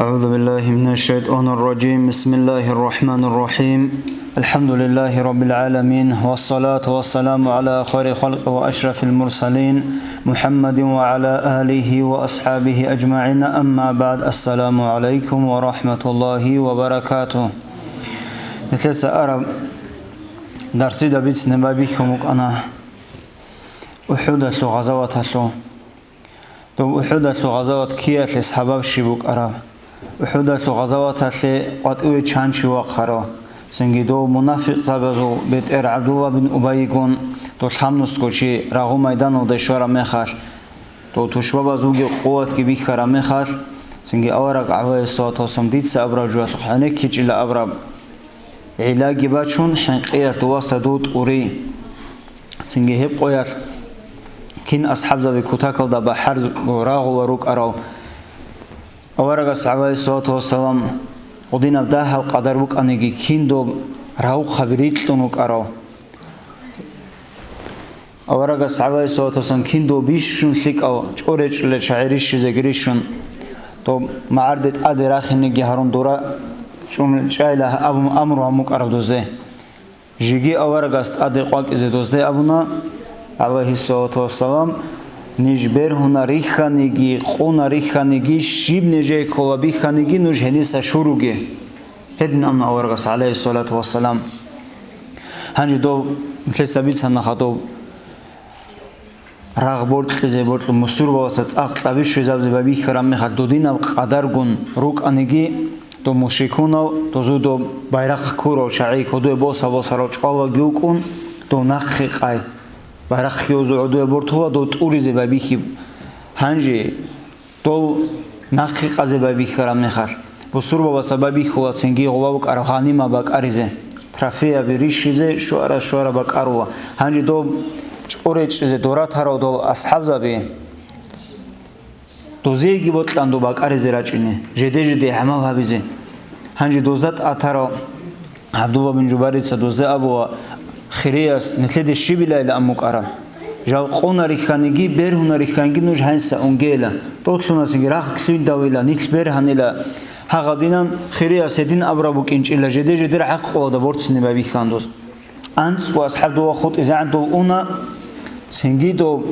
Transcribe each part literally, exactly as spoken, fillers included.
أعوذ بالله من الشيطان الرجيم. بسم الله الرحمن الرحيم. الحمد لله رب العالمين، والصلاة والسلام على خير خلق وأشرف المرسلين محمد وعلى آله وأصحابه أجمعين. أما بعد. السلام عليكم ورحمة الله وبركاته. Нилъеца араб дарсида бицине байбихьун букӀана УхӀудалъул гъазаваталъул. Доб УхӀудалъул гъазават киялъе сабаб щиб букӀараб? УхӀудалъул гъазаваталъе къватӀиве чан чи вахъарав? Цинги дов мунафикъзабазул бетӀер ГӀабдулла бин Убайигун, дов лъабнусго чи рагъул майданалда щвараб мехалъ, дов тушбабаз вугев къуватги бихьараб мехалъ, цинги авараг гӀалайгьиссалату вассалам дица абураб жоялъухъ гӀенеккичӀила абураб гӀиллаги бачун, хӀинкъиялъ дов васадул тӀури. Цинги гьеб къоялъ кин асхӀабзаби кутакалда бахӀарзаго рагъула рукӀарал? Аварагас, гӀалайгьиссалату вассалам, гъудинаб дагьаб къадар букӀаниги, кин доб рагъухъаби рикьун рукӀарал? Аварагас, гӀалайгьиссалату вассалам, кин доб бищун лъикӀал чӀоречӀулел чагӀи рищизеги рищун, доб магӀарде тӀаде рахинеги гьарун дура чӀун чӀайла абун амру гьабун букӀараб дузде. Жеги аварагас тӀаде къвакӀизе дозде абуна, гӀалайгьиссалату вассалам, ниж бергьуна рихьаниги, къуна рихьаниги, щиб нижее ккола бихьаниги, нуж гьениса щуруге. Гьедин амма аварагас, гӀалайгьиссалату вассалам. Гьанже дов, нилъеца бицанаха доб рагъ боркьизе боркьун, мусурбабаца цӀакъ кьаби щвезабизе байбихьараб мехалъ, додинаб къадаргун рукӀаниги, доб мушрикунал, дозул доб байрахъ ккурав чагӀи кодове боса-босарав чӀвалаги вукӀун, дов нахъе къай. Байрахъги гьозул гӀодове бортула, дов тӀуризе байбихьиб. Гьанже дол нахъе къазе байбихьараб мехалъ, бусурбабаца байбихьула цинги гъуба букӀараб гъанима бакӀаризе, трофеяби рищизе, щуара-щуара бакӀарула. Гьанже доб чӀоречӀизе доратарав дол асхӀабзаби, дозиеги бокьан доб бакӀаризе рачӀине, жеде-жеде гӀамал гьабизе. Гьанже дозда тӀатарав ГӀабдулла бин Жубайрица дозде абула, хирияс, нилъеде щибилайилан букӀараб? Жал къуна рихьаниги, бергьуна рихьаниги нуж гьанса унгейилан. Долъунасиги рагъ лъугьиндавила, нилъ бергьанила. Гьагъадинан хирияс гьедин абураб букӀинчӀила, жеде-жедер гӀакълуялда борцине байбихьан доз. АнцӀго асхӀаб дова хутӀизегӀан дол уна, цинги дол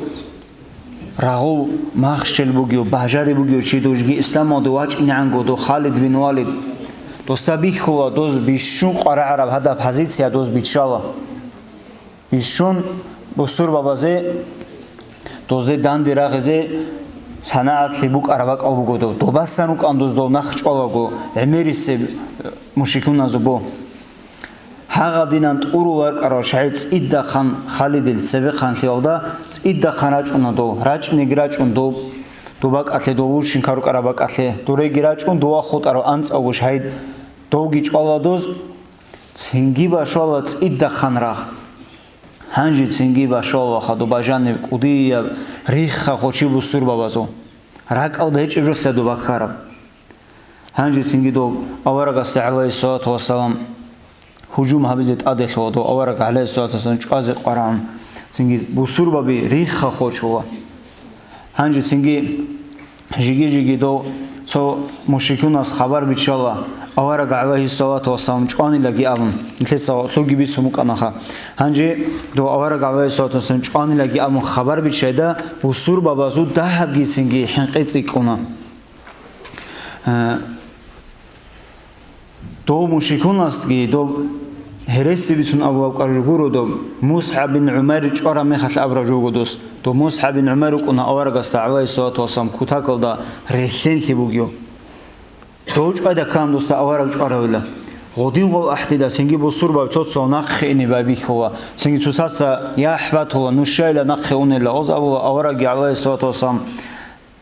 рагъул махщел бугев, бажари бугев чи дужги исламалде вачӀинегӀанго дов Халид бин Валид. Досда бихьула, доз бищун къварагӀараб гьадаб позиция доз биччала. Бищун бусурбабазе дозде данде рагъизе санагӀатлъи букӀараб бакӀал буго дов. Добасан рукӀан доз дов нахъ чӀвалаго, гӀемерисеб мушрикуназул бо. Гьагъадинан тӀурул ракӀарал чагӀи цӀидахъан Халидил цебехъанлъиялда цӀидахъан рачӀуна дол, рачӀинеги рачӀун доб, доб бакӀалъе, дов вучин карукӀараб бакӀалъе, дуреги рачӀун дова хутӀарав анцӀавго шагьид довги чӀвала доз, цинги башвала цӀидахъан рагъ. Гьанже цинги башвала хадуб бажаниб кӀудияб рихха хочи бусурбабазул. РакӀалда гьечӀеб жолъа доб баккараб. Гьанже цинги доб аварагасда, гӀалайгьиссалату вассалам, гьужум гьабизе тӀаделъула дов авараг, гӀалайгьиссалату вассалам, чӀвазе къварагӀун, цинги бусурбаби рихха хочула. Гьанже цинги жиги-жиги дов цо мушрикунас хабар биччала, авараг, гӀалайгьиссалату вассалам, чӀванилаги абун, нилъеца лъуги бицун букӀанаха. Гьанже дов авараг, гӀалайгьиссалату вассалам, чӀванилаги абун хабар биччайда, бусурбабазул дагьабги цинги хӀинкъи цӀикӀкӀуна. Э, дов мушрикунасги доб гьереси бицун абулеб къваригуро доб МусгӀаб бин ГӀумайр чӀвараб мехалъ абураб жо буго дос. Доб МусгӀаб бин ГӀумайр вукӀуна аварагасда, гӀалайгьиссалату вассалам, кутакалда релълъенлъи бугев. Дов чӀвайда ккан досда авараг чӀваравила. Гъодин гъол ахӀдида цинги бусурбаби цо-цо нахъе ине байбихьула. Цинги цоцаца яхӀ батула, нушайила нахъе унела. Оз абула аварагги, гӀалайгьиссалату вассалам,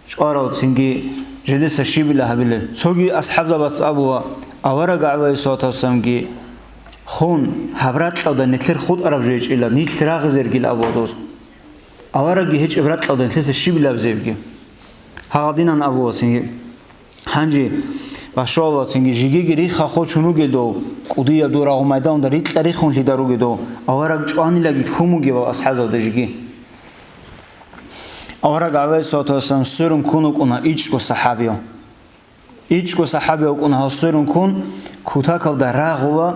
чӀварал цинги жедеса щибила гьабилел. Цоги асхӀабзабац абула, авараг, гӀалайгьиссалату вассаламги, хун, гьаб ракьалда нилъер хутӀараб жо гьечӀила, нилъ рагъизергила абула доз. Аварагги гьечӀеб ракьалда нилъеца щибила абизебги. Гьагъадинан абула цинги. Гьанже башвала цинги жигиги рихха хочун ругел дов, кӀудияб дов рагъу майдалда рикьа риххун лъида ругел дов, авараг чӀванилаги ккун бугебал асхӀабзабда жиги. Авараг, гӀалайгьиссалату вассалам, сверун ккун вукӀуна ичӀго сахӀабияв. ИчӀго сахӀаби вукӀуна гьал сверун ккун, кутакалда рагъула,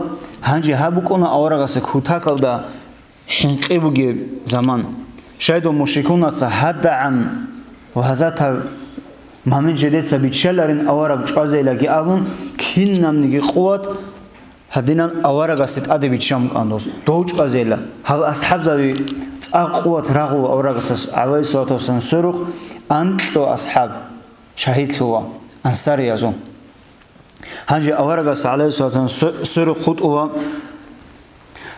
гьанже гьаб букӀуна аварагасе кутакалда хӀинкъи бугеб заман. Щайдул мушрикунаца гьадагӀан ва гьазатаб момент жидеца биччаларин авараг чӀвазейилаги абун, кинабниги къуват гьадинан аварагасде тӀаде биччан букӀан дос. Дов чӀвазейила. Гьал асхӀабзаби цӀакъ къуват рагъула аварагасас, гӀалайгьиссалату вассалам, сверухъ анкьго асхӀаб шагьидлъула, ансариязул. Гьанже аварагас, гӀалайгьиссалату вассалам, сверухъ хутӀула,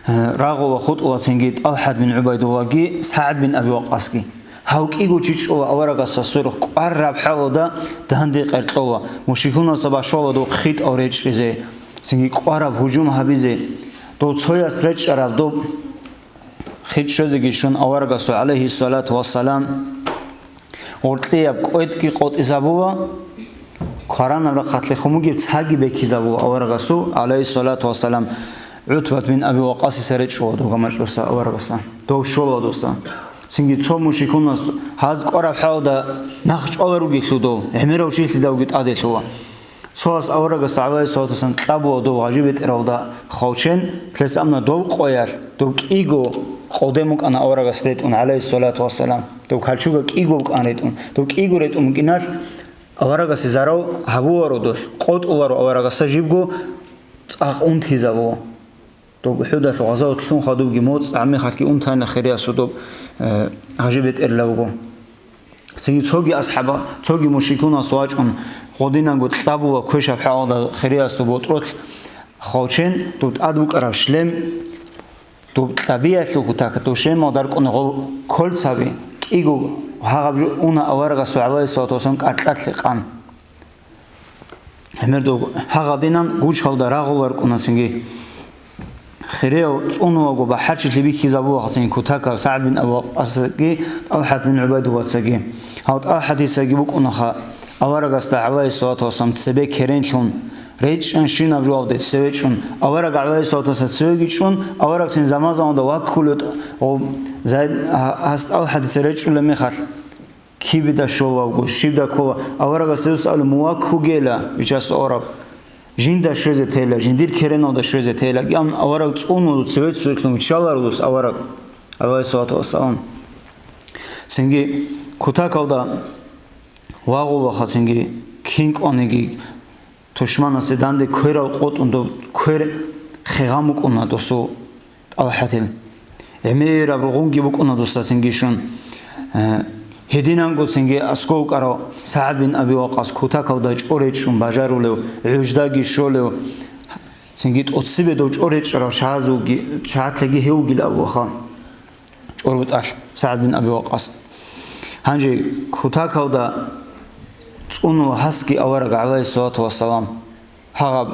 э, рагъула хутӀула цинги ТӀалхӀат бин ГӀубайдуллагьги, СагӀд бин Аби Вакъасги. Гьав кӀиго чи чӀола аварагасда сверухъ, кӀвараб хӀалалда данде къеркьола, мушрикунасда бащула дов хитӀав речӀчӀизе, цинги кӀвараб гьужум гьабизе, дов цояс речӀчӀараб доб хитӀ щвезеги щун аварагасул, гӀалайгьиссалату вассалам, гъоркьияб кӀведги къотӀизабула, кваранаб рахъалъе хъумугеб цаги бекизабула аварагасул, гӀалайгьиссалату вассалам, ГӀутбат бин Аби Вакъасица речӀчӀула дов гамачӀоса аварагасда. Дов щола досда. Цинги цо мушрикунас гьаз кӀвараб хӀалда нахъ чӀвала ругелъул дов, гӀемерав чилъидавги тӀаделъула. Цояс аварагасда, гӀалайгьиссалату вассалам, кьабула дов гъажи бетӀералда хвалчен, лъес амна дов къоялъ, дов кӀиго къодем букӀана аварагас ретӀун, гӀалайгьиссалату вассалам. Дов калчуга кӀиго букӀан ретӀун. Дов кӀиго ретӀун букӀиналъ, аварагасе зарал гьабуларо долъ, къотӀуларо аварагасда жибго цӀакъ унтизабула. Доб ГӀухӀудалъул гъазават лъун хадубги моцӀ гӀаммихалъги унтайна хириясул доб, э, гъажи бетӀерила вуго. Цинги цоги асхӀаба-, цоги мушрикунас вачӀун, гъодинанго кьабула квешаб хӀалалда хириясул ботӀролъ хвалчен, доб тӀад букӀараб шлем, доб кьабиялъул кутакалъул шлемал даркӀуна гъол кольцаби, кӀиго гьагъаб жо уна аварагасул, гӀалайгьиссалату вассалам, кӀаркьалъе къан. Гьемер дов гьагъадинан гучалда рагъуларкӀуна цинги. Хирияв цӀунулаго бахӀарчилъи бихьизабулахъацин кутакаб СагӀд бин Аби Вакъасги ТӀалхӀат бин ГӀубайдуллацаги. Гьав ТӀалхӀатицаги букӀунаха аварагасда, гӀалайгьиссалату вассалам, цебе керенлъун, речӀчӀанщинаб жоялде цеве чӀун, авараг, гӀалайгьиссалату вассалам, цевеги чӀун, аварагцин заман-заманда ваккулев тӀ-, гъов Зайд гьа-, гьас ТӀалхӀатица речӀчӀулеб мехалъ. Кибида щолавго, щибда ккола, аварагас гьесда абула, мун ваккугела, вичасда ораб. Жинда щвезе тела, жиндир кереналда щвезе тела. Кьан авараг цӀунуло, цеве цоцолъун виччаларулус авараг, гӀалайгьиссалату вассалам. Цинги кутакалда вагъулаха, цинги кин кӀваниги, тушманасе данде кверал къотӀун доб квер хегъан букӀуна досул ТӀалхӀатил. ГӀемераб ругъунги букӀуна досда цинги щун. Э, гьединанго цинги аскӀов вукӀарав СагӀд бин Аби Вакъас кутакалда чӀоречӀун бажарулев, гӀуждаги щолев, цинги тӀоцебе дов чӀоречӀарав шагьазулги, шагьатлъиги гьев вугилан абулаха. ЧӀорбутӀалъ СагӀд бин Аби Вакъас. Гьанже кутакалда цӀунула гьасги авараг, гӀалайгьиссалату вассалам. Гьагъаб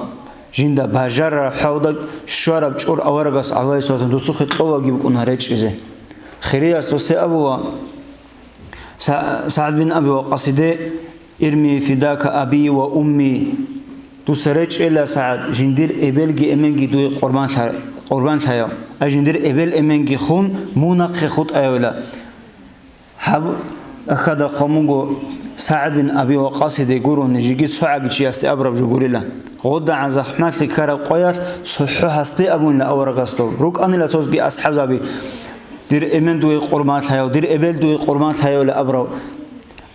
жинда бажарараб хӀалда щвараб чӀор аварагас, гӀалайгьиссалату вассалам, досухъе кьолаги букӀуна речӀчӀизе. Хирияс досде абула, Са-, СагӀд бин Аби Вакъасиде, «Ирми фидака аби ва умми». Дуца речӀчӀейила, СагӀд, жиндир эбелги эменги дуе къурбанлъа-, къурбанлъаяв. Ай жиндир эбел-эменги хун, мун нахъе хутӀаяйила. Гьаб хьадахъа мунго СагӀд бин Аби Вакъасиде гурони, жеги цо гӀаги чиясде абураб жо гурила. ГъодагӀан захӀмалъи ккараб къоялъ цохӀо гьасде абунила аварагасда. РукӀанила цоги асхӀабзаби, дир эмен дуе къурбанлъаяв, дир эбел дуе къурбанлъаяйила абурав.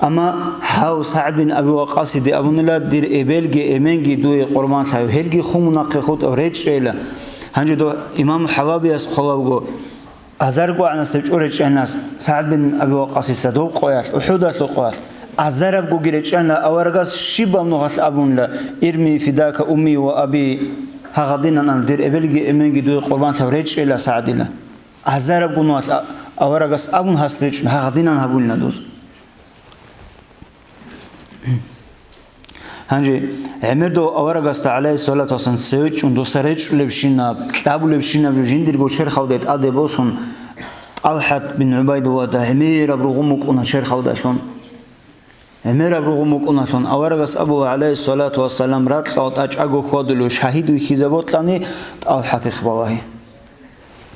Амма гьав СагӀд бин Аби Вакъасиде абунила, дир эбелги эменги дуе къурбанлъаяв, гьелги хун мун нахъе хутӀав речӀчӀейила. Гьанже дов имам ХӀалабияс хъвалеб буго, азарго гӀанасеб чӀоречӀанас СагӀд бин Аби Вакъасица доб къоялъ, УхӀудалъул къоялъ, азарабгоги речӀчӀана аварагас щибаб нухалъ абунила, «Ирми фидака умми ва аби», гьагъадинан, дир эбелги эменги дуе къурбанлъав речӀчӀейила СагӀдила. Азараб гунагьалъ а-, аварагас абун гьас речӀчӀун, гьагъадинан гьабулина дос. Гьанже гӀемердав аварагасда, гӀалайгьиссалату вассалам, цеве чӀун, досда речӀчӀулебщинаб, кьабулебщинаб жо жиндирго черхалде тӀаде босун, ТӀалхӀат бин ГӀубайдуллагьда гӀемераб ругъун букӀуна черхалдалъун. ГӀемераб ругъун букӀуналъун, аварагас абула, гӀалайгьиссалату вассалам, ракьалда тӀачӀаго хьвадулев шагьид вихьизе бокьани, ТӀалхӀатихъ балагье.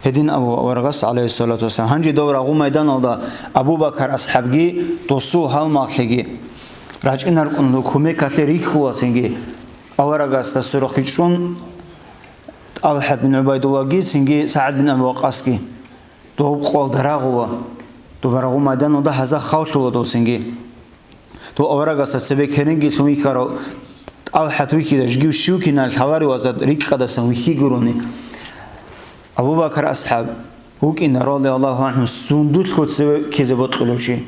Гьедин абула аварагас, гӀалайгьиссалату вассалам. Гьанже дов рагъу майданалда Абу Бакар асхӀабги, досул гьалмагълъиги. РачӀинаркъун дов кумекалъе рихьула цинги аварагасда сверухъги чӀун, ТӀалхӀат бин ГӀубайдуллагьги цинги СагӀад бин Аби Вакъасги. Дов къвалда рагъула, дов рагъу майданалда гьазда хавлъула дов цинги. Дов аварагасда цебе керенгилъун вихьарав ТӀалхӀат вихьида жгив щив кинал лъаларивазда рикӀкӀадасан вихьи гурони. Абу Бакар асхӀаб вукӀина, радияллагьу гӀангьу, сундулъго цеве ккезе бокьулев чи.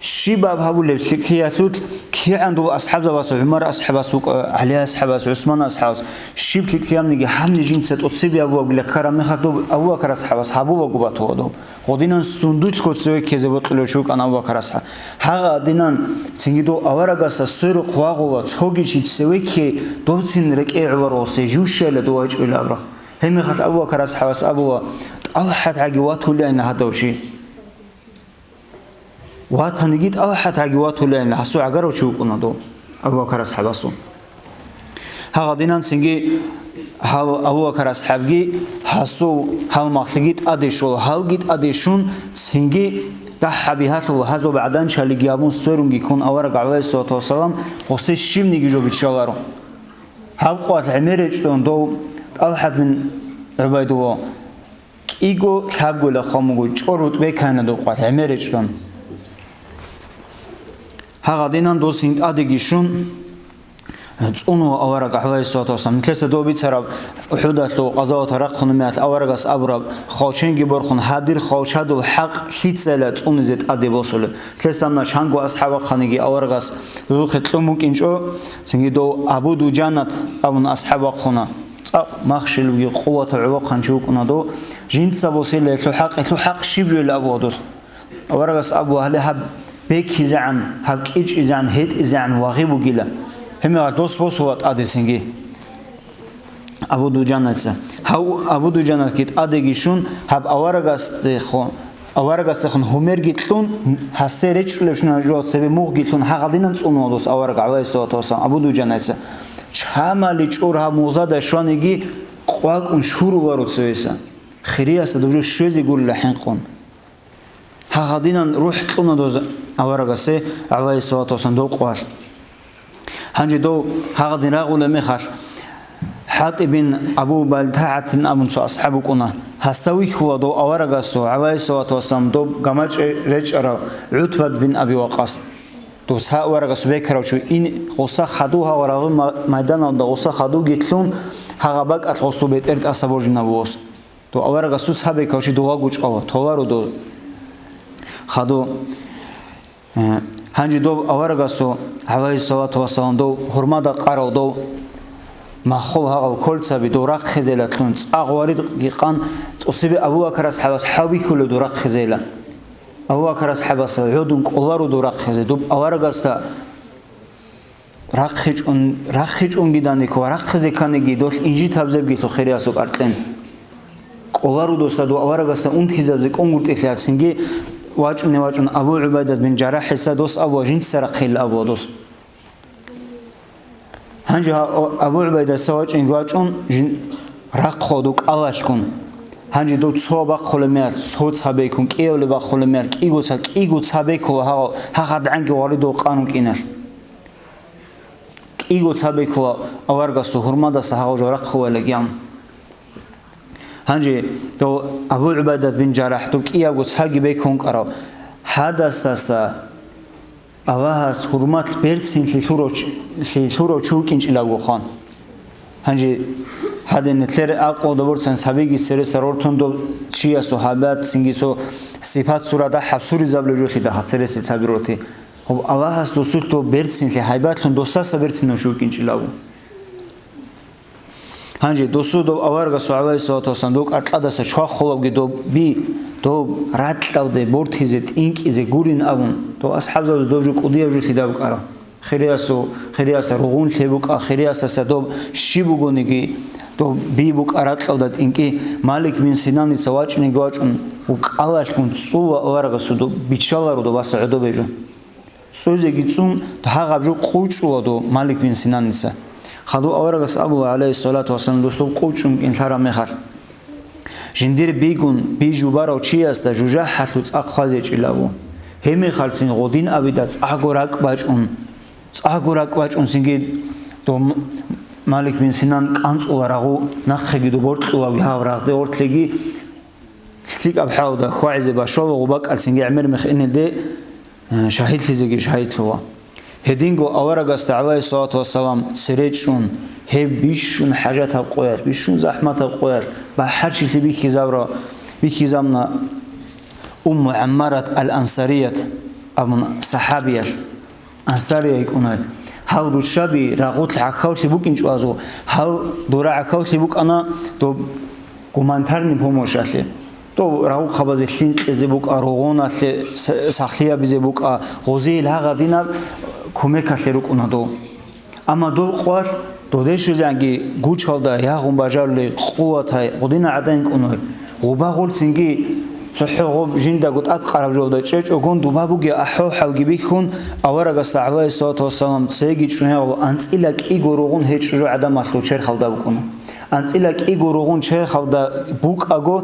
Щибаб гьабулеб лъикӀлъиялъулъ, кигӀан дул асхӀабзабаз, ГӀумар асхӀабас вукӀа, ГӀали асхӀабас, ГӀусман асхӀабас, щиб лъикӀлъиябниги гьабни жинца тӀоцебе абулагила ккараб мехалъ дов Абу Бакар асхӀабас гьабулаго батула дов. Гъодинан сундулъго цеве ккезе бокьулев чи вукӀана Абу Бакар асхӀаб. Гьагъадинан цинги дов аварагасда сверухъ вагъула, цоги чи цеве кке, дов цин рекӀее гӀоларо гъосе, жив щайила дов вачӀуйилан абураб. Гьебмехалъ Абу Бакар асхӀабас абула, ТӀалхӀат гӀаги ватулейин гьадав чи. Ватаниги ТӀалхӀат гьаги ватулейин, гьасул гӀагарав чи вукӀуна дов, Абу Бакар асхӀабасул. Гьагъадинан цинги гьав Абу Бакар асхӀабги гьасул гьалмагълъиги тӀаде щола, гьалги тӀаде щун, цинги дагь гьабигьалъул гьазул гӀаданчалиги гьабун сверунги ккун авараг, гӀалайгьиссалату вассалам, гъосе щибниги жо биччаларо. Гьаб къвалъ гӀемер речӀчӀун дов ТӀалхӀат бин ГӀубайдуллагь. КӀиго лъабгойила хъван буго, чӀор рутӀбе кканила дов къвалъ гӀемер речӀчӀун. Гьагъадинан дос гьин тӀадеги щун, цӀунула авараг, гӀалайгьиссалату вассалам. Нилъеца дов бицараб, УхӀудалъул къазаватал рахъуна мехалъ аварагас абураб, хвалченги борхун, гьаб дир хвалчадул хӀакъ лъицайила цӀунизе тӀаде босулеб. Нилъеца амма чанго асхӀаб вахъаниги аварагас дозухъе кьун букӀинчӀо, цинги дов Абу Дуджанат абун асхӀаб вахъуна. ЦӀакъ махщелевги къуватав гӀолохъанчи вукӀуна дов, жинца босила гьелъул хӀакъ, гьелъул хӀакъ щиб жойилан абула дос. Аварагас абула, гьале гьаб бекизегӀан, гьаб кӀичӀизегӀан, гьетӀизегӀан вагъи бугила. Гьебмехалъ дос босула тӀаде цинги Абу Дуджанаца. Гьав Абу Дуджанатги тӀадеги щун, гьаб аварагасдехун, аварагасдехун гьумерги кьун, гьасде речӀчӀулеб щун гьанже цебе мугъги лъун гьагъадинан цӀунула дос авараг, гӀалайгьиссалату вассалам, Абу Дуджанаца. Чамали чӀур гьаб мугъзада щваниги къвакӀун щуруларо цевеса. Хириясда дов жо щвезе гурила хӀинкъун. Гьагъадинан рухӀ кьуна доз аварагасе, гӀалайгьиссалату вассалам, дов къвалъ. Гьанже дов гьагъадин рагъулеб мехалъ, ХӀатӀиб бин Абу БалтагӀатин абун цо асхӀаб вукӀуна. Гьасда вихьула дов аварагасул, гӀалайгьиссалату вассалам, доб гамачӀ речӀарав ГӀутбат бин Аби Вакъас. Дов цо аварагасул бекарав чи ин гъоса хадув гьагъав рагъи ма-, майданалда гъоса хадувги лъун, гьагъа бакӀалъ гъосул бетӀер тӀаса божинав вос. Дов аварагасул цо бекав чи дов вагучӀ ала, толаро дов. Хадув, э, гьанже дов аварагасул, гӀалайгьиссалату вассалам, дов гьурмада къарав дов, маххул гьагъал кольцаби дов рахъизела лъун, цӀа гъварид гьикъан, тӀусиби Абу Бакар асхӀабас гьав бихьулев дов рахъизела. Абу Бакар асхӀабас гӀодун кӀоларо дов рахъизе, доб аварагасда РахъичӀун, рахъичӀунги данико, рахъизе кканиги, долъ инжитабзебги лъухъириасул къаркьен. КӀоларудоса дов аварагасда унтизабзе кӀунгутӀилъи гьацинги вачӀуни вачӀун Абу ГӀубайдат бин ЖарахӀица дос абула жинца рахъейилан абула дос. Гьанже гьа-, Абу ГӀубайдатца вачӀинги вачӀун жин-, рахъула дов кӀалалъгун. Гьанже дов цо бахъулеб мехалъ, цо цабейккун, кӀиявли бахъулеб мехалъ, кӀиго ца-, кӀиго цабейккула гьагъал, гьагъадгӀанги гъваридал къанун кӀиналъ. КӀиго цабейккула аварагасул гьурмадаса гьагъав жо рахъувайлаги ам. Гьанже дов Абу ГӀубайдат бин ЖарахӀ дов кӀиябго цаги бекун кӀарав. Гьадасаса Аллагьас гьурмат берцинлъи лъурав чи-, лъи лъурав чи вукӀинчӀилавгоха. Гьанже гьадин нилъер акълалда борцан сабиги цереса рортун дов чиясул гьабат, цинги цо сипат-сурат дагьаб суризабулеб жолъидал цересел цаби рорти. Гьоб Аллагьас досулъ дов берцинлъи гьайбатлъун досаса берцинав чи вукӀинчӀилаву. Гьанже досул дов аварагасул, гӀалайгьиссалату вассалам, дов кӀаркьадаса чвахулавги дов би, дов ракьалде бортизе, тӀинкӀизе гурин абун, дов асхӀабзабаз дов жо кӀудияб жолъидал букӀарав. Хириясул, хириясда ругъунлъи букӀа, хириясдаса доб щиб бугониги, доб би букӀа ракьалда тӀинкӀи, Малик бин Синаница вачӀинеги вачӀун, вукӀалалъгун цӀула аварагасул доб, биччаларо добаса гӀодобе жо. ЦӀузеги цӀун, гьагъаб жо къучӀула дов Малик бин Синаница. Хадув аварагас абула, гӀалайгьиссалату вассалам, дос доб къучӀун кӀинлъараб мехалъ. Жиндир бигун, би жубарав чиясда жужахӀалъув цӀа хъвазечӀилаву. Гьебмехалцин гъодин абида цӀакъго ракӀ бачӀун, ЦӀакъго ракӀ бачӀун цинги дов Малик бин Синан кӀанцӀула рагъу, нахъеги дов боркьулавги гьав рагъде гъортлъиги, лъикӀаб хӀалда хьвагӀизе башвала гъубакӀал цинги гӀемер мех инелде, э, шагьидлъизеги шагьидлъула. Гьединго аварагасда, гӀалайгьиссалату вассалам, цере чӀун, гьеб бищун хӀажатаб къоялъ, бищун захӀматаб къоялъ, бахӀарчилъи бихьизабра-, бихьизабна Умму ГӀаммарат ал-Ансарият абун сахӀабиялъ. Ансарияй кӀунай. Гьал руччаби рагъулъ гӀахьавлъи букӀинчӀо азул, гьал дора гӀахьавлъи букӀана доб гуманитарный помощалъе. Дов рагъухъабазе лъим кьезе букӀа, ругъуналъе с-, сахлъиябизе букӀа, гъозие гьагъадинаб кумекалъе рукӀуна дов. Амма дов къвалъ додешузеанги гучалда ягъун бажарулей къуватай гъудина гӀадан кӀунай. Гъуба гъурцинги цохӀо гъоб жиндаго тӀадкъараб жолда чӀечӀогун дуба бугеб ахӀвал-хӀалги бихьун, аварагасда, гӀалайгьиссалату вассалам, цеги чӀужугӀалу анцӀила кӀиго ругъун гьечӀо жо гӀадамалъул черхалда букӀуна. АнцӀила кӀиго ругъун черхалда букӀаго,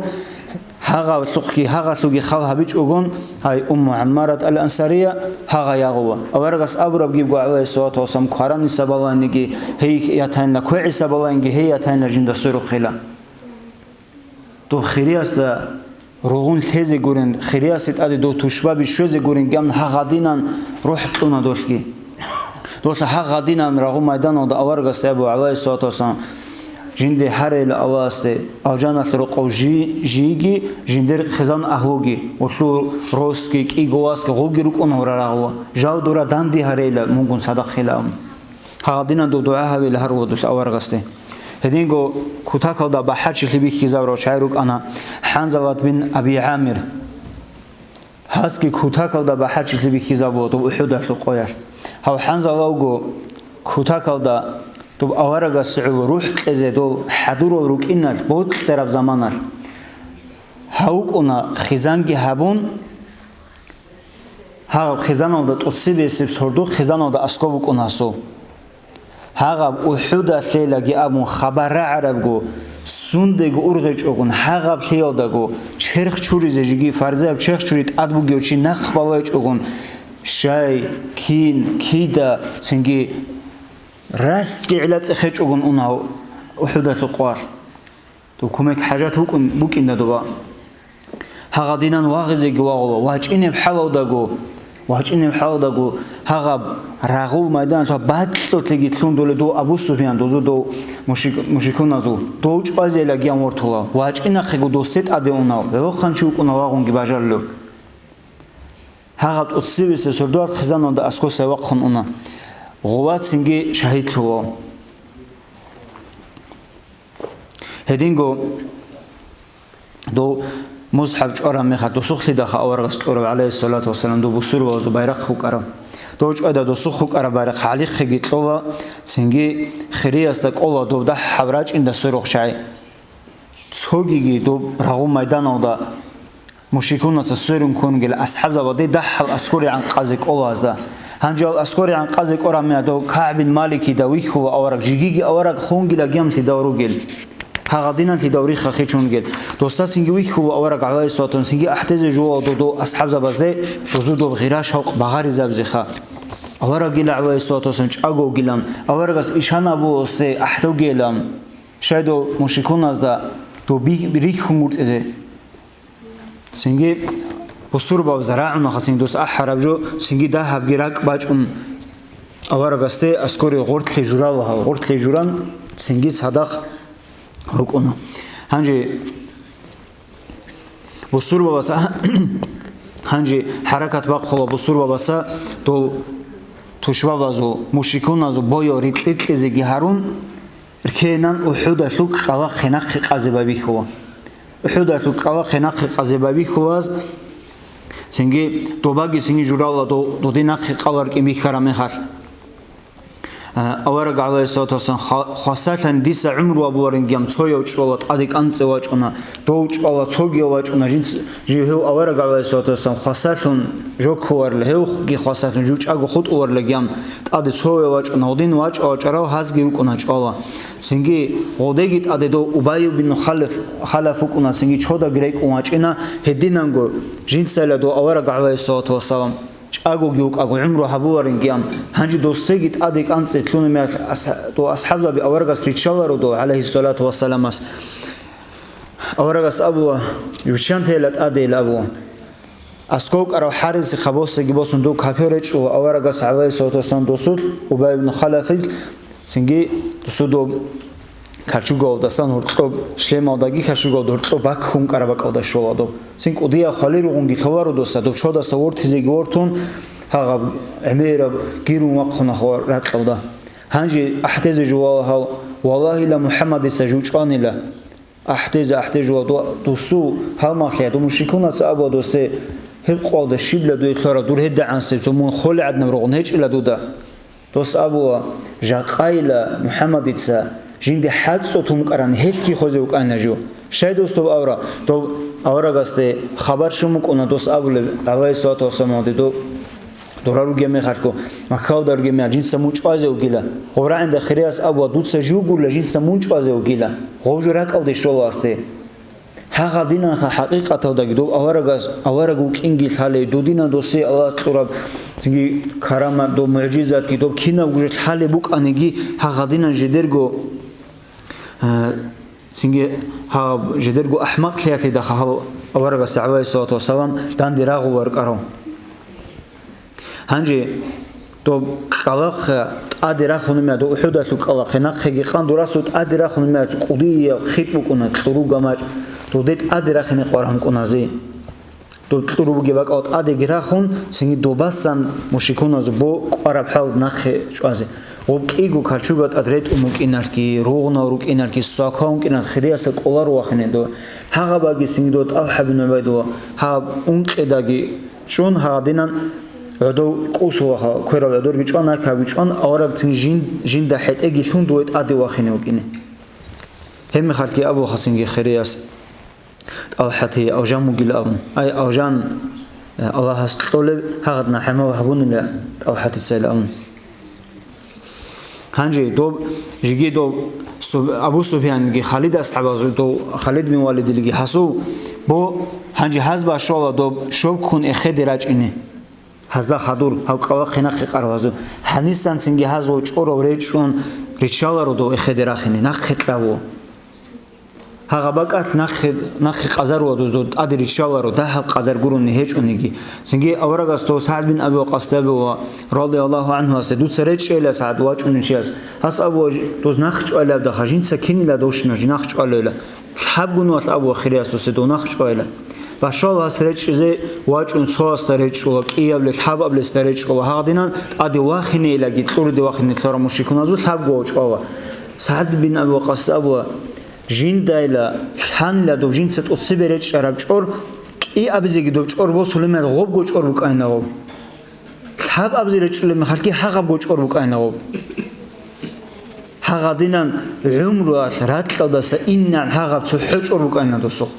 гьагъалъухъги, гьагъалъуги хал гьабичӀогун, гьай, Умму ГӀаммарат ал-Ансария гьагъа ягъула. Аварагас абураб гибго, гӀалайгьиссалату вассалам, квараниса балайниги гьей ятайна, квегӀиса балайниги гьей ятайна жинда сверухъила. Дов хириясда ругъун лъезе гурин, хириясе тӀаде дов тушбаби щвезе гурин гьабун гьагъадинан рухӀ кьуна долъги. Долъа гьагъадинан рагъу майданалда аварагасда абу, гӀалайгьиссалату вассалам, жинде гьарейла Аллагьасде, алжаналъ рокъов жи-, жийги, жиндир хъизан агьлуги, улъул росги, кӀиго васги, гъулги рукӀуна гьура рагъула, жав дура данде гьарейла мунгун садахъила абун. Гьагъадинан дов дугӀа гьабила гьарула долъа аварагасде. Гьединго кутакалда бахӀарчилъи бихьизабурав чагӀи рукӀана ХӀанзалат бин Аби ГӀамир. Гьасги кутакалда бахӀарчилъи бихьизабула дов УхӀудалъул къоялъ. Гьав ХӀанзалавго кутакалда дов аварагасде гӀоло рухӀ кьезе дол хӀадурал рукӀиналъ, бокьараб заманалъ. Гьав вукӀуна хъизанги гьабун, гьаб хъизаналда тӀоцебесеб сордо хъизаналда аскӀоб букӀун гьасул. Гьагъаб УхӀудалъелаги абун хабар рагӀарабго, сундего ургъечӀогун, гьагъаблъиялдаго черх чуризе жеги фарзаяб черх чури тӀад бугев чи нахъ балайчӀогун, щай, кин, кида, цинги расги гӀила цӀехечӀогун уна УхӀудалъул къвалъ. Дов кумек хӀажат букӀун-, букӀинда доба. Гьагъадинан вагъизеги вагъула, вачӀинеб хӀалалдаго, вачӀинеб хӀалалдаго гьагъаб рагъул майданалъа бакьулъеги лъун доле дов Абу Суфьян, дозу дов мушрик-, мушрикуназул, дов чӀвазейила гиян вортула, вачӀинахъего досде тӀаде унав, гӀолохъанчи вукӀуна вагъунги бажарулев. Гьагъаб тӀоцебесеб сордоялъ хъизаналда аскосай вахъун уна. Гъувацинги шагьидлъула. Гьединго дов мусхӀаб чӀвараб мехалъ досухълъидаха аварагас кьурав, гӀалайгьиссалату вассалам, дов бусурбабазул байрахъ букӀараб. Дов чӀвайда досухъ букӀараб байрахъ гӀалихъеги кьола, цинги хириясда кӀола дов дагьаб рачӀинда сверухъ чагӀи. Цогиги доб рагъу майданалда мушрикунаца сверун ккунгел асхӀабзабаде дагьал аскори гӀанкъазе кӀола гьазда. Гьанже ал аскори гӀанкъазе кӀорамиадав КагӀб бин Маликида вихьула авараг, жигиги авараг хунгила гемлъидал ругел. Гьагъадиналъидал рихха хичунгел. Досдасинги вихьула авараг гӀалайгьиссалату вассалам, цинги ахӀдезе жувала додо асхӀабзабазде дозудул гъира-шавкъ багъаризабизеха. Аварагила гӀалайгьиссалату вассалам чӀаго вугилан, аварагас ишан абуосде ахӀдогилан. Щайдал мушрикуназда доби рихьун гуртӀизе. Цинги бусурбабазда рагӀунаха, цинги дос ахӀараб жо, цинги дагьабги ракӀ бачӀун аварагасде аскори гъортлъи журала гьав, гъортлъи журан, цинги цадахъ рукӀуна. Гьанже бусурбабаца, гьанже хӀаракат бахъула бусурбабаца дол тушбабазул, мушрикуназул бойо рикьикьизеги гьарун, ркенан УхӀудалъул кӀкӀалахъе нахъе къазе байбихьула. УхӀудалъул кӀкӀалахъе нахъе къазе байбихьулаз, цинги добаги цинги журала до-, доде нахъе къаларкӀин бихьараб мехалъ. А, авараг гӀалайгьиссалату вассалам, ха-, хвасарлъани дица гӀумру абуларин гьаб цояв чӀвала тӀаде кӀанцӀе вачӀуна, дов чӀвала цогияв вачӀуна, жинц-, жив гьев авараг гӀалайгьиссалату вассалам хвасарлъун жо кколарила, гьевги хвасарлъун жучӀаго хутӀуларила гьаб тӀаде цояв вачӀуна, гъодин вачӀа-вачӀарав гьазги рукӀуна чӀвала. Цинги гъодеги тӀаде дов Убай бин Халаф, Халаф вукӀуна, цинги чодаги рекӀун вачӀина, гьединанго жинцайила дов авараг гӀалайгьиссалату вассалам. Агоги вукӀаго гӀумру гьабуларинги ам. Гьанже досеги тӀаде кӀанцӀе лъуна меялъ ас-, дов асхӀабзаби аварагас риччаларо дов, гӀалайгьиссалату вассаламас. Аварагас абула, виччантейила тӀадейила абула. Асков кӀарав хӀариси хабосаги босун дов капер речӀчӀула аварагас, гӀалайгьиссалату вассалам, досулъ, Убай ибн Халафил, цинги досул доб карчугалдасан гьоркьоб, шлемалдаги карчугалда гьоркьоб баккун кӀараб бакӀалда щола доб. Цин кӀудияб хвалил ругъунги лъоларо доса, доб чодаса вортизеги вортун, гьагъаб гӀемераб гирун вахъуна хва ракьалда. Гьанже ахӀдезе жувала гьав, валлагьила, МухӀаммадица жив чӀванила. АхӀдезе, ахӀдезе жува досул гьалмагълъи, дов мушрикунаца абула досде, гьеб къвалда щибла дуе лъугьараб, дур гьедигӀансеб цо мун холел гӀадинаб ругъун гьечӀила дуда. Дос абула, жакъайила МухӀаммадица жинде хӀацӀцӀо тун вукӀарани, гьелъги хвезе вукӀанила жив. Щай дос доб авара? Доб аварагасде хабар щун букӀуна, дос абулеб, гӀалайгьиссалату вассаламалде, доб дора ругеб мехалъго, Маккалда ругеб мехалъ, жинца мун чӀвазе вугила. Гъоб рагӀинда хирияс абула, дуца жив гурила, жинца мун чӀвазе вугила. Гъов жо ракӀалде щола асде. Гьагъадинанха хӀакъикъаталдаги доб аварагас, авараг вукӀинги лъалей, додинан досе Аллагь кьураб цинги карамат, доб мугӀжизатги, доб кинабго жо лъалеб букӀаниги, гьагъадинан жидерго, а, цинги гьаб жидерго ахӀмакълъиялъидахъа гьав аварагас, гӀалайгьиссалату вассалам, данде рагъул варкӀарав. Гьанже доб кӀкӀалахъе тӀаде рахунеб мехалъ, доб УхӀудалъул кӀкӀалахъе, нахъеги къан дурасул тӀаде рахунеб мехалъ, кӀудияб хитӀ букӀуна, кьуру гамачӀ, доде тӀаде рахине къваригӀун кӀуназе. Доб кьуру бугеб бакӀал тӀадеги рахун, цинги добасан мушрикуназул бо кӀвараб хӀал нахъе чӀвазе. Гъоб кӀиго карчуга тӀад ретӀун букӀиналъги, ругъунал рукӀиналъги, свакал ункӀиналъ хириясда кӀоларо вахине дов. Гьагъабаги цинги дов ТӀалхӀа бин ГӀубайдулла, гьаб ункъидаги чӀун, гьагъадинан гӀодов кӀусулаха, кверал гӀодорги чӀван, накаби чӀван, авараг цин жин, жинда хӀетӀеги лъун дов тӀаде вахине вукӀине. Гьеб мехалъги абулаха цинги хирияс ТӀалхӀате, Алжан вугила абун. Ай, Алжан, Аллагьас кьолеб, гьагъадна гӀамал гьабунила ТӀалхӀатицайила абун. Гьанже доб, жиги доб Су-, Абу Суфьянги, Халид асхӀабазул дов, Халид бин Валидилги гьасул бо, гьанже гьаз башвала доб щобккун эхеде рачӀине. Гьазда хадур, гьав кӀкӀалахъе нахъе къарав гьазул. Гьанисан цинги гьаз ва чӀорав речӀчӀун риччаларо дов эхеде рахине, нахъе кьаво. Гьагъа бакӀалъ нахъе, нахъе къазарула дуз дов тӀаде риччаларо, дагьаб къадар гурони гьечӀониги. Цинги аварагас дов СагӀд бин Аби Вакъасде абула, радияллагьу гӀанхуасе, дуца речӀчӀейила СагӀд вачӀунев чияс. Гьас абула, дуз нахъ чӀвалеб дахъа, жинца кинила довщина жи нахъ чӀвалейила. Лъабгун валъ абула хириясусе дов нахъ чӀвайила. Башвала гьас речӀчӀизе вачӀун цоясда речӀчӀула, кӀиявле лъабаблесда речӀчӀула, гьагъадинан тӀаде вахинейилаги кьуруде вахине лъура мушрикуназул лъабго вачӀвала. СагӀд бин Аби Вакъас абула, жиндайила лъанила доб жинца тӀоцебе речӀчӀараб чӀор, кӀиабизеги доб чӀор босулеб мехалъ гъобго чӀор букӀайна гъоб. Лъабабизе речӀчӀулеб мехалъги гьагъабго чӀор букӀайна гъоб. Гьагъадинан гӀумруялъ ракьалдаса иннан гьагъаб цохӀо чӀор букӀайна досухъ.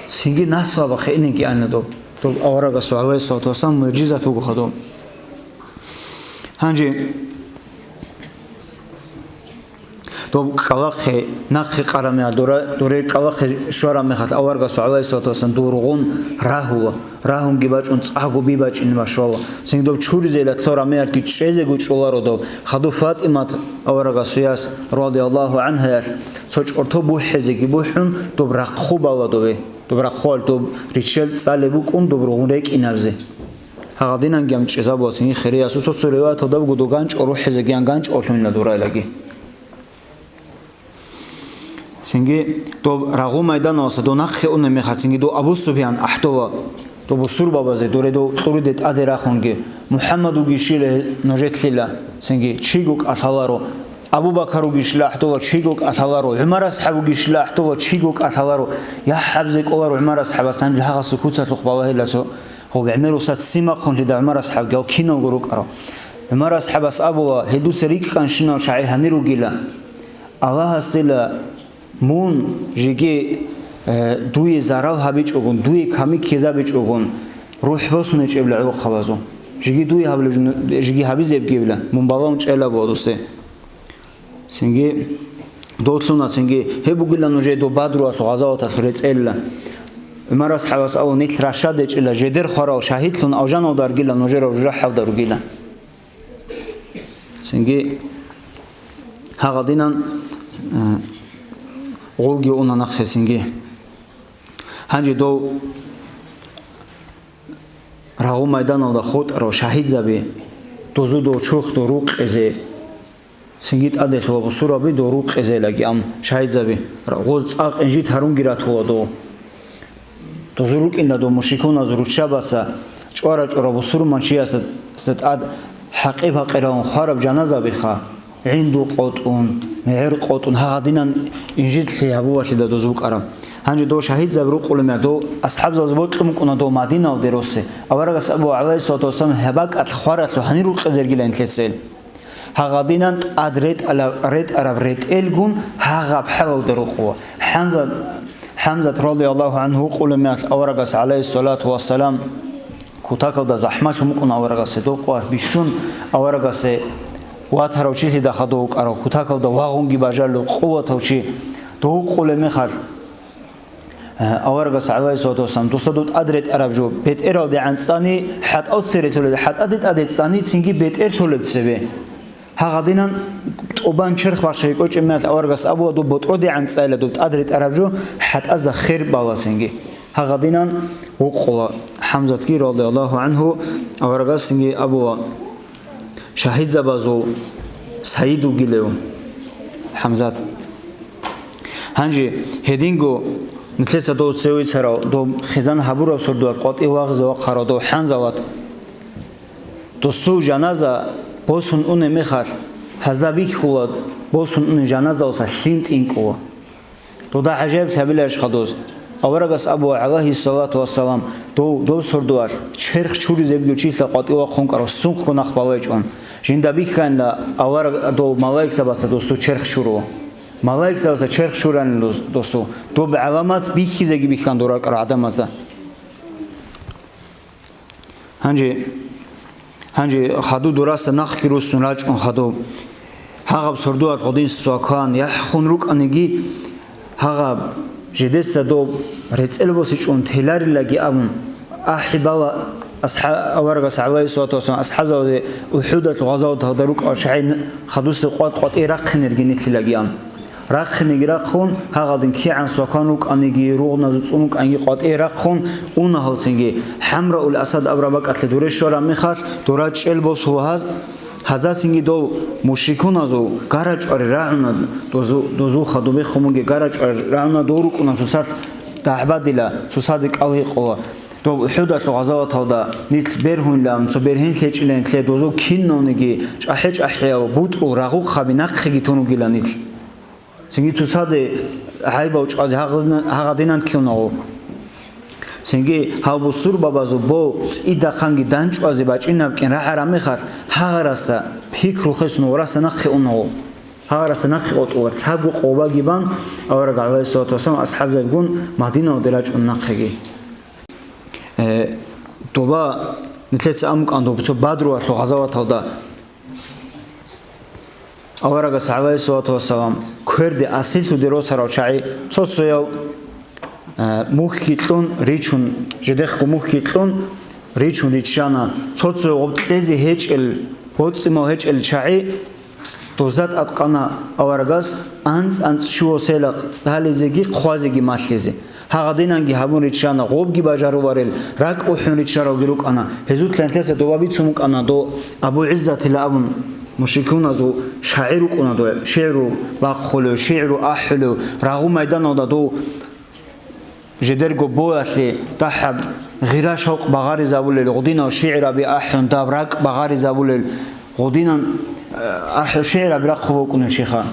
Цинги насвабахъе инеги айна доб. Доб аварагасул, гӀалайгьиссалату вассалам, мугӀжизат буго хадуб. Гьанже доб кӀкӀалахъе нахъе къараб мехалъ, дора-, доре кӀкӀалахъе щвараб мехалъ аварагасул, гӀалайгьиссалату вассалам, дургъун рагьула. Рагьунги бачӀун цӀакъго би бачӀине башвала. Цинги доб чуризейила лъура мехалъги чӀезего чӀоларо доб. Хадуб ФатӀимат аварагасул яс, радияллагьу гӀанхаялъ, цо чӀорто бухӀезеги бухӀун, доб рахъу бала добе. Доб рахъуялъ доб риччал цӀалеб букӀун, доб ругъун рекӀинабзе. Гьагъадинанги ам чӀезабула цинги хириясул цо-цо риваяталда буго дов ганчӀо рухӀизегиян ганчӀо лъугьунила дурайлаги. Цинги доб рагъу майданаласа дов нахъе унеб мехалъ, цинги дов Абу Суфьян ахӀдола, доб бусурбабазе, доре дов кьуруде тӀаде рахунги, МухӀаммад вугищила нужетлъила, цинги чиго кӀалъаларо, Абу Бакар вугищила ахӀдола чиго кӀалъаларо, ГӀумар асхӀаб вугищила ахӀдола чиго кӀалъаларо, яхӀ гьабизе кӀоларо ГӀумар асхӀабас, гьанже гьагъасул куцалъухъ балагьила цо. Гьоб гӀемерусац симахъунлъида ГӀумар асхӀабги гьав киналго рукӀарав. ГӀумар асхӀабас абула, гьел дуца рикӀкӀанщинал чагӀи гьанир ругила. Аллагьасила мун жеги, э, дуе зарал гьабичӀогун, дуе ками ккезабичӀогун, рухӀ босун гьечӀебла гӀолохъабазул. Жеги дуе гьабилеб жо-, жеги гьабизебгебла, мун балагьун чӀела бугьа дусде. Цинги долъуна, цинги гьеб бугилан уже доб Бадруялъул гъазаваталъул рецӀелила. ГӀумар асхӀабас абула, нилъ рашад гьечӀила, жидер хварал шагьидлъун алжаналда ругила, нужерал жужахӀалда ругила. Цинги гьагъадинан, э, гъулги уна нахъе цинги. Гьанже дов рагъу майданалда хутӀарав шагьидзаби, дозу дов чурхдул рукъизе, цинги тӀаделъула бусураби дов рукъизелаги, ам шагьидзаби, гъоз цӀакъ инжит гьарунги ратула дов. Дозу рукӀинда дов мушрикуназ руччабаца чӀвара-чӀвара бусурманчиясда тӀад хӀакъи-пакъиралъун хвараб жаназабиха, гӀинду къотӀун, мегӀер къотӀун, гьагъадинан инжитлъи гьабувалъида дозу букӀараб. Гьанже дов шагьидзаби рукъулеб мехалъ, дов асхӀабзабаз бокьун букӀуна дов Мадиналде росе. Аварагас абу, гӀалайгьиссалату вассалам, гьеб бакӀалъ хваралъур гьанир рукъизе ругилан нилъецел. Гьагъадинан тӀад ретӀала-, ретӀараб ретӀелгун гьагъаб хӀалалда рукъула. ХӀамзат, ХӀамзат радияллагьу гӀангьу вукъулеб мехалъ аварагас, гӀалайгьиссалату вассалам, кутакалда захӀмалъун букӀун аварагасе, дов къват бищун аварагасе ватарав чилъидал хадув вукӀарав, кутакалда вагъунги бажарулев къуватав чи дов вукъулеб мехалъ, Э, аварагас, гӀалайгьиссалату вассалам, дуца дов тӀад ретӀараб жо бетӀералде гӀанцӀани, хӀатӀал цере лъолеб, хӀатӀаде тӀаде цӀани, цинги бетӀер лъолеб цебе. Гьагъадинан тӀубан черх бахчизе кӀочӀеб мехалъ аварагас абула, дов ботӀроде гӀанцӀайила дов тӀад ретӀараб жо хӀатӀазда хер бала цинги. Гьагъадинан вукъула ХӀамзатги, радияллагьу гӀангьу, аварагас цинги абула. Шагьидзабазул сайид вугилев ХӀамзат. Гьанже гьединго нилъеца дов цеве царал, дов хизан гьабураб сордоялъ къватӀив вагъизе вахъарав дов ХӀанзалат. Досул жаназа босун унеб мехалъ, гьазда бихьула босун унеб жаназаялдаса лъим тӀинкӀула. Дуда гӀажаиблъи гьабиларищха дос? Аварагас абула, гӀалайгьиссалату вассалам, дов, дов сордоялъ черх чуризе бугев чилъа къватӀив вахъун кӀарав, сунхъго нах балайчӀун. Жинда бихьанила авараг, дов малаикзабаца досул черх чурула. Малаикзабаца черх чуранила дос-, досул. Доб гӀаламат бихьизеги бихьан дора ракӀарал гӀадамазда. Гьанже, гьанже хадуб дураса нахъги руссун рачӀун хадуб. Гьагъаб сордоялъ гъодин свакан яхӀхун рукӀаниги, гьагъаб жидеца доб рецӀел босичӀун теларилаги абун, ахӀи бала асхӀа-, аварагас, гӀалайгьиссалату вассалам, асхӀабзабазе УхӀудалъул гъазаваталда рукӀарал чагӀи хадусеб къват-къватӀие рахъинерги нилъилаги абун. Рахъинеги рахъун, гьагъадин кигӀан свакан рукӀаниги, ругъназул цӀун рукӀаниги къватӀие рахъун, уна гьалцинги. ХӀамраул Асад абураб бакӀалъе дуре щвараб мехалъ, дора чӀел босула гьаз, гьазасинги дов мушрикуназул гарачӀвари рагӀуна, дозу-, дозул хадубехун бугеб гарачӀвари рагӀуна, дов рукӀуна цоцалъ дагӀбадила, цоцаде кӀал гьикъула. Дов УхӀудалъул гъазаваталда нилъ бергьунилан, цо бергьен лъечӀилан нилъее дозул киналниги чӀахӀи-чӀахӀиял бутӀрул рагъухъаби нахъеги тун ругила нилъ. Цинги цоцаде гӀайбал чӀвазе гьагъадина-, гьагъадинан лъуна гъо. Цинги гьав бусурбабазул бо цӀидахъанги данчӀвазе бачӀинаб кӀин рагӀараб мехалъ, гьагъарасда пикру хисун гъораса нахъе уна гъо. Гьагъарасда нахъе къотӀула, лъабго къобаги бан, авараг, гӀалайгьиссалату вассалам, асхӀабзабигун Мадиналде рачӀун нахъеги. Э, доба нилъеца амукӀан доб цо Бадруялъул гъазаваталда. Аварагас, гӀалайгьиссалату вассалам, кверде асирлъуде росарал чагӀи цо-цоял, э, мухьги кьун ричун, жидехго мухьги кьун ричун риччана, цо-цоял гъоб кьезе гьечӀел, боцӀи-мал гьечӀел чагӀи дозда тӀадкъана аварагас анцӀ-анцӀ щуго селакъ цӀализеги хъвазеги малъизе. Гьагъадинанги гьабун риччана, гъобги бажаруларел, ракӀ ухӀун риччаравги рукӀана. Гьезул лъантеса доба бицун букӀана дов Абу ГӀиззатила абун, мушрикуназул шагӀир вукӀуна дов, шигӀру бахъулев, шигӀру ахӀулев, рагъу майданалда дов жидерго боялъе дагьаб гъира-шавкъ багъаризабулел, гъудинав шигӀраби ахӀун, даб ракӀ багъаризабулел, гъудинан, э, ахӀ-, шигӀраби рахъулев вукӀунев чиха.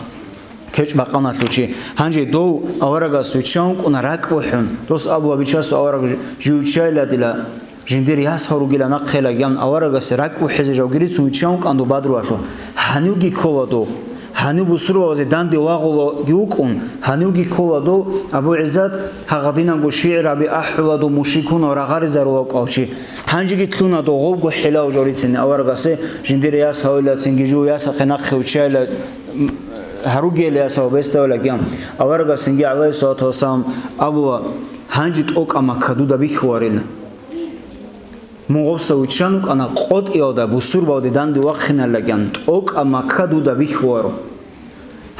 КечӀ бакъаналъув чи. Гьанже дов аварагас виччан вукӀуна ракӀ бухӀун. Дос абула бичасул авараг жив виччайила дила, жиндир яс гьавругила нахъелаги абун аварагасе ракӀ бухӀизе жавги рицун виччан вукӀан дов Бадруялъул. Гьанивги ккола дов. Гьанив бусурбабазе данде вагъулаги вукӀун, гьанивги ккола дов Абу ГӀиззат, гьагъадинанго шигӀраби ахӀула дов мушрикунав рагъаризарула вукӀав чи. Гьанжеги лъуна дов гъовго хӀилав жо рицин аварагасе, жиндир яс гьавила цинги жив ясахъе нахъе виччайила, м, гьаругейила ясав бесдавила гьан. Аварагасинги, гӀалайгьиссалату вассалам, абула, Гьанже тӀокӀаб Макка дуда бихьуларила. Мун гъобса виччан вукӀана къотӀиялда, бусурбабазде данде вахъиналдаган, тӀокӀаб Макка дуда бихьуларо.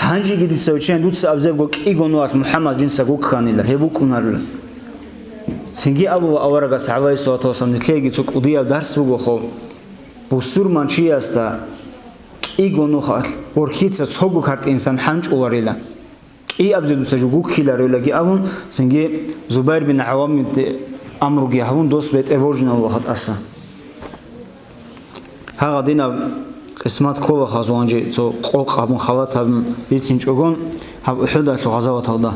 Гьанжеги дица виччайин, дуца абзебго кӀиго нухалъ МухӀаммад жинца гукканила, гьеб букӀунарила. Цинги абула аварагас, гӀалайгьиссалату вассалам, нилъееги цо кӀудияб дарс бугохъо, бусурманчиясда кӀиго нухалъ борхьица цого картӀи инсан хӀанчӀуларила. КӀиабизе дуца жо гуккиларелаги абун, цинги Зубайр бин ГӀаввамиде амруги гьабун, дос бетӀер божинавула гьатӀаса. Гьагъадинаб къисмат ккола гьазул гьанже цо къокъ гьабун, халат гьабун бицинчӀогон гьаб УхӀудалъул гъазаваталда.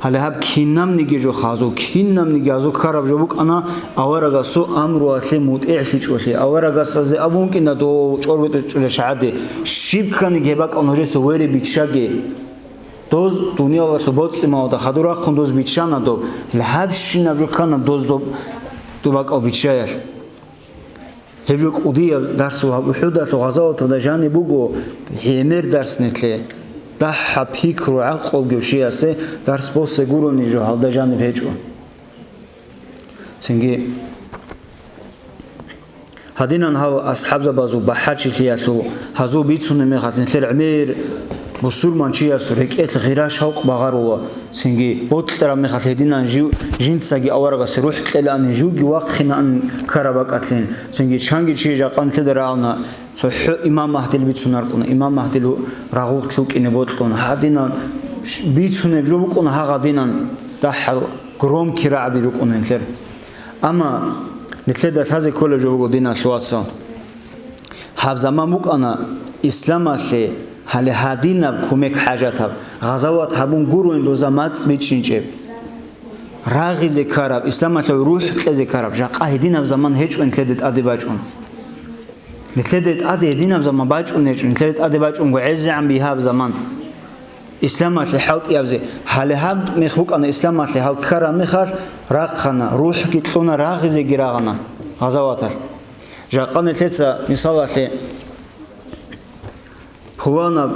Гьале гьаб кинабниги жо гьазул, кинабниги гьазул ккараб жо букӀана аварагасул амруялъе мутӀигӀлъичӀолъи, аварагасазе абун кӀина дов чӀорбетӀер чӀулел шагьаде, щиб кканиги гьеб бакӀал нужеца вере биччаге. Доз дуниялалъул боцӀи-малда хадур рахъун доз биччана доб, гьабщинаб жо ккана доз доб, доб бакӀал биччаялъ. Гьеб жо кӀудияб дарс ва УхӀудалъул гъазаваталда жаниб буго гӀемер дарс нилъе. Дагьаб пикру гӀакълу бугев чиясе дарс босе гурони жо гьалда жаниб гьечӀо. Цинги гьадинан гьав асхӀабзабазул бахӀарчилъиялъул гьазул бицунеб мехалъ нилъер гӀемер бусурманчиясул рекӀелъ гъира-шавкъ багъарула, цинги бокьараб мехалъ гьединан жив, жинцаги аварагасе рухӀ кьелаани, живги вахъинаан ккараб бакӀалъин, цинги чанги чи жакъа нилъеда рагӀана, цохӀо имам Магьдил бицунаркъуна, имам Магьдил рагъулъ вукӀине бокьун, гьадинан бицунеб жо букӀуна гьагъадинан дагьал громкий рагӀаби рукӀуна нилъер. Амма нилъеда лъазе кколеб жо буго, диналъул вацал. Гьаб заман букӀана исламалъе гьале гьадинаб кумек хӀажатаб, гъазават гьабун гуроин доза мацӀ бичӀчӀинчӀеб. Рагъизе ккараб, исламалъе рухӀ кьезе ккараб, жакъа гьединаб заман гьечӀо нилъеде тӀаде бачӀун. Нилъеде тӀаде гьединаб заман бачӀун гьечӀо, нилъеде тӀаде бачӀунго гӀезегӀан бигьаб заман. Исламалъе хӀалтӀиябзе, гьале гьаб мех букӀана исламалъе гьал ккараб мехалъ рахъана, рухӀги кьуна, рагъизеги рагъана гъазаваталъ. Жакъа нилъеца, мисалалъе, пуланаб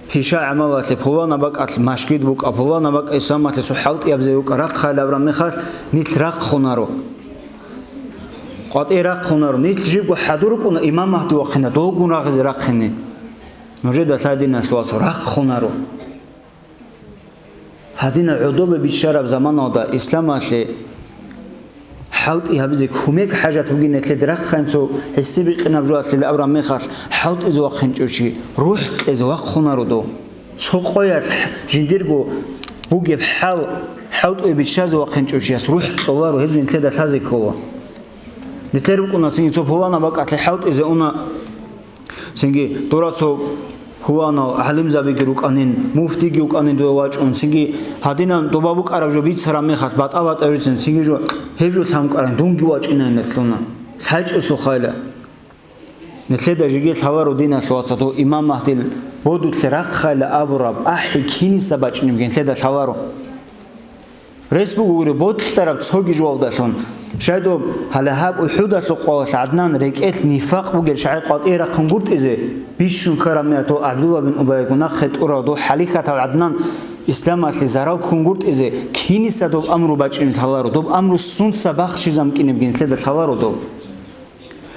пиша-гӀамалалъе, пуланаб бакӀалъ машгид букӀа, пуланаб бакӀ исламалъе цо хӀалтӀиябзе букӀа, рахъайилаб абураб мехалъ нилъ рахъунаро. КъватӀи рахъунаро, нилъ жибго хӀадур рукӀуна, имам Магьди вахъина, долгун рагъизе рахъине. Нужеда лъай, диналъул вацал, рахъунаро. Гьадинаб гӀодобе биччараб заманалда исламалъе хӀалтӀи гьабизе кумек хӀажат бугин нилъеде рахъайин цо гӀиси-бикъинаб жоялъе абураб мехалъ хӀалтӀизе вахъинчӀев чи, рухӀ кьезе вахъунаро дов. Цо къоялъ жиндирго бугеб хӀал хӀалтӀуе биччазе вахъинчӀев чияс рухӀ кьоларо, гьеб нилъеда лъазе ккола. Нилъер рукӀуна цинги цо пуланаб бакӀалъе хӀалтӀизе уна, цинги дора цо пуланав гӀалимзабиги рукӀанин, муфтиги вукӀанин дуе вачӀун, цинги гьадинан доба букӀараб жо бицараб мехалъ батӀа-батӀа бицин, цинги жо гьеб жо лъан кӀаран, дунги вачӀинайин лъуна. ЛъачӀелъухъайла. Нилъеда жеги лъаларо, диналъул вацал, дов имам Магьдил бодулъе рахъайла абураб ахӀи киниса бачӀинебги нилъеда лъаларо. Рес буго гури бокьараб цоги жоялдалъун. Щайдоб гьале гьаб УхӀудалъул къвалалъ гӀаднан рекӀелъ нифакъ бугел чагӀи къватӀие рахъун гуртӀизе, бищун ккараб мехалъ дов ГӀабдулла бин Убайгун нахъе тӀурав дов хӀалихьатав гӀаднан исламалъе зарал ккун гуртӀизе киниса доб амру бачӀине лъаларо, доб амру сунца бахчизамкӀинебги нилъеда лъаларо доб.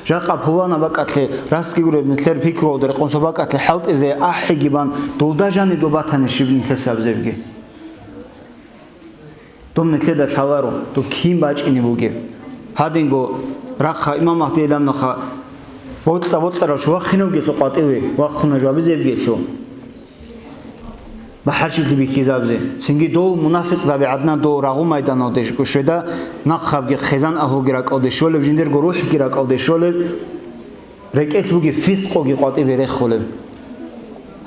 Жакъа пуланаб бакӀалъе, расги гуреб, нилъер пикруялда рекъон цо бакӀалъе хӀалтӀизе ахӀиги бан, дулда жаниб доб батани щиб нилъеца абзебги. Доб нилъеда лъаларо, доб кин бачӀине бугеб. Гьадинго рахъа имам Магьдиялда нахъа бокьа-бокьарав чи вахъинавгелъул къватӀиве, вахъуна жо абизебгелъул. БахӀарчилъи бихьизабизе. Цинги дов мунафикъзаби гӀаднан дов рагъу майданалде щведа, нахъабги хъезан агьлуги ракӀалде щолеб, жиндирго рухӀги ракӀалде щолеб, рекӀелъ бугеб фискъоги къватӀибе рехулеб.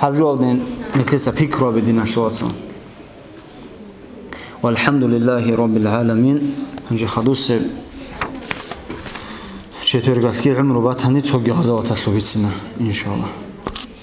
Гьаб жоялдин нилъеца пикру гьабе, диналъул вацал. ВалхӀамдулиллагьи раббил гӀаламин. Гьанже хадусеб четвергалъги гӀумру батани, цоги гъазаваталъул бицина, иншаллагь.